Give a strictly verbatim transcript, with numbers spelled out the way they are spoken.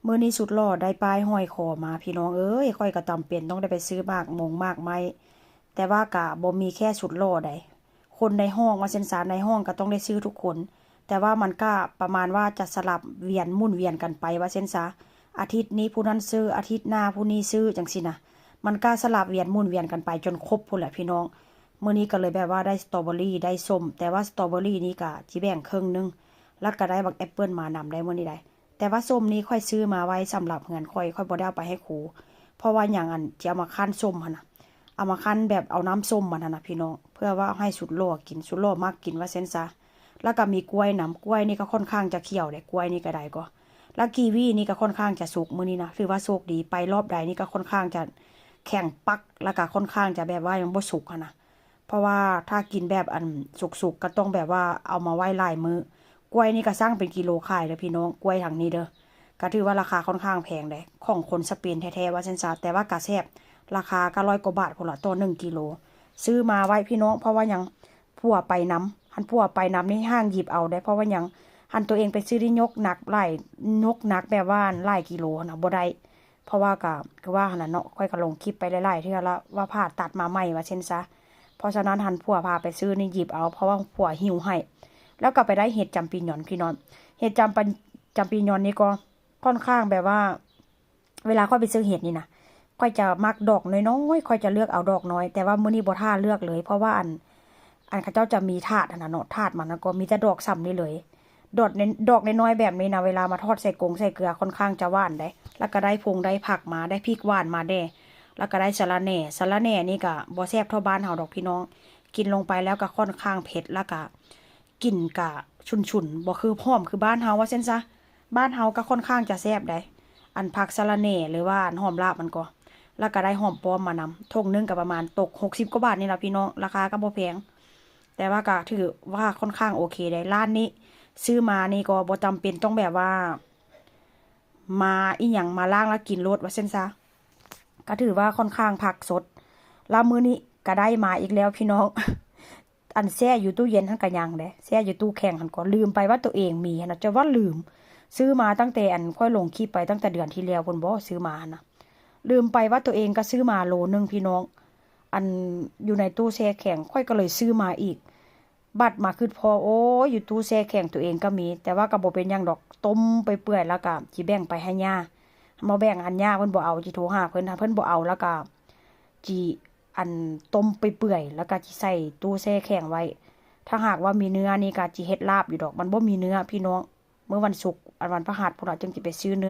มื้อนี้สุดหล่อได้ป้ายห้อยคอมาพี่น้องเอ้ย ข้อยก็จำเป็นต้องได้ไปซื้อหมากมงหมากไม้ แต่ว่าก็บ่มีแค่สุดหล่อใด คนในห้องว่าซั่นซะ ในห้องก็ต้องได้ซื้อทุกคน แต่ว่ามันก็ประมาณว่าจะสลับเวียนหมุนเวียนกันไปว่าซั่นซะ อาทิตย์นี้ผู้นั้นซื้อ อาทิตย์หน้าผู้นี้ซื้อจั่งซี้นะ มันก็สลับเวียนหมุนเวียนกันไปจนครบพู้นแหละพี่น้อง มื้อนี้ก็เลยแบบว่าได้สตรอเบอรี่ได้ส้ม แต่ว่าสตรอเบอรี่นี่ก็สิแบ่งครึ่งหนึ่ง แล้วก็ได้บักแอปเปิลมานำได้มื้อนี้ได้ แต่ว่าส้มนี่ข้อยซื้อมาไว้สำหรับเฮือนข้อย ข้อยบ่ได้เอาไปให้ครู เพราะว่าหยัง อันสิเอามาคั้นส้มหั่นน่ะ เอามาคั้นแบบเอาน้ำส้มมันหั่นน่ะพี่น้อง เพื่อว่าให้สุดหล่อกิน สุดหล่อมักกินว่าซั่นซะ แล้วก็มีกล้วยนำ กล้วยนี่ก็ค่อนข้างจะเขียวเด้ กล้วยนี่ก็ได้ก็ แล้วกีวีนี่ก็ค่อนข้างจะสุกมื้อนี้นะ ถือว่าโชคดี ไปรอบใดนี่ก็ค่อนข้างจะแข็งปัก แล้วก็ค่อนข้างจะแบบว่ายังบ่สุกหั่นน่ะ เพราะว่าถ้ากินแบบอันสุกๆ ก็ต้องแบบว่าเอามาไว้หลายมื้อ กล้วยนี่ก็สั่งเป็นกิโลขายเด้อพี่น้อง กล้วยทางนี้เด้อ ก็ถือว่าราคาค่อนข้างแพงเด้ ของคนสเปนแท้ๆ ว่าซั่นซะ แต่ว่าก็แซ่บ ราคาก็ร้อยกว่าบาทพู้นล่ะ ต่อหนึ่งกิโล ซื้อมาไว้พี่น้อง เพราะว่าหยัง ผัวไปนำ หั้นผัวไปนำนี่ห้างหยิบเอาเด้ เพราะว่าหยัง หั้นตัวเองไปซื้อนี่ยกหนักหลาย ยกหนักแบบว่าหลายกิโลหั้นน่ะ บ่ได้ เพราะว่าก็ คือว่าหั้นน่ะเนาะ ข้อยก็ลงคลิปไปหลายๆ เทื่อแล้วว่าผ่าตัดมาใหม่ว่าซั่นซะ เพราะฉะนั้นหั้นผัวพาไปซื้อนี่หยิบเอา เพราะว่าผัวหิ้วให้ แล้วก็ไปได้เห็ดจำปียอนพี่น้อง เห็ดจำปะ จำปียอนนี่ก็ค่อนข้างแบบว่า เวลาข้อยไปซื้อเห็ดนี่นะ ข้อยจะมักดอกน้อยๆ ข้อยจะเลือกเอาดอกน้อย แต่ว่ามื้อนี้บ่ท่าเลือกเลย เพราะว่าอัน อันเขาเจ้าจะมีถาดหั้นน่ะเนาะ ถาดมันน่ะก็มีแต่ดอกส่ำนี่เลย ดอกน้อย ดอกน้อยๆ แบบนี้นะ เวลามาทอดใส่กงใส่เกลือค่อนข้างจะหวานเด้ แล้วก็ได้พงได้ผักมา ได้พริกหวานมาแด่ แล้วก็ได้สะระแหน่ สะระแหน่นี่ก็บ่แซ่บเท่าบ้านเฮาดอกพี่น้อง กินลงไปแล้วก็ค่อนข้างเผ็ด แล้วก็กลิ่นก็ฉุนๆ บ่คือหอมคือบ้านเฮาว่าซั่นซะ บ้านเฮาก็ค่อนข้างจะแซ่บได้ อันผักสะระแหน่หรือว่าอันหอมลาบมันก็ แล้วก็ได้หอมป้อมมานำ ถุงหนึ่งก็ประมาณตกหกสิบกว่าบาทนี่ล่ะพี่น้อง ราคาก็บ่แพง แต่ว่าก็ถือว่าค่อนข้างโอเคได้ ร้านนี้ซื้อมานี่ก็บ่จำเป็นต้องแบบว่า มาอิหยังมาล้างแล้วกินโลดว่าซั่นซะ ก็ถือว่าค่อนข้างผักสด แล้วมื้อนี้ก็ได้มาอีกแล้วพี่น้อง อันแช่อยู่ตู้เย็นหั้นก็ยังเด้ แช่อยู่ตู้แข็งหั้นก็ลืมไปว่าตัวเองมีหั้นนะ จะว่าลืม ซื้อมาตั้งแต่อันข้อยลงคลิปไปตั้งแต่เดือนที่แล้วพู้นบ่ ซื้อมาหั้นนะ ลืมไปว่าตัวเองก็ซื้อมาโลหนึ่งพี่น้อง อันอยู่ในตู้แช่แข็ง ข้อยก็เลยซื้อมาอีก บัดมาคิดพอ โอ้ย อยู่ตู้แช่แข็งตัวเองก็มี แต่ว่าก็บ่เป็นหยังดอก ต้มไปเปื่อยแล้วก็สิแบ่งไปให้ย่า มาแบ่งอันย่าเพิ่นบ่เอา สิโทรหาเพิ่น ถ้าเพิ่นบ่เอาแล้วก็สิอันต้มไปเปื่อย แล้วก็สิใส่ตู้แช่แข็งไว้ ถ้าหากว่ามีเนื้อนี่ก็สิเฮ็ดลาบอยู่ดอก มันบ่มีเนื้อพี่น้อง มื้อวันศุกร์ อันวันพฤหัสพู้นล่ะจึงสิไปซื้อเนื้อ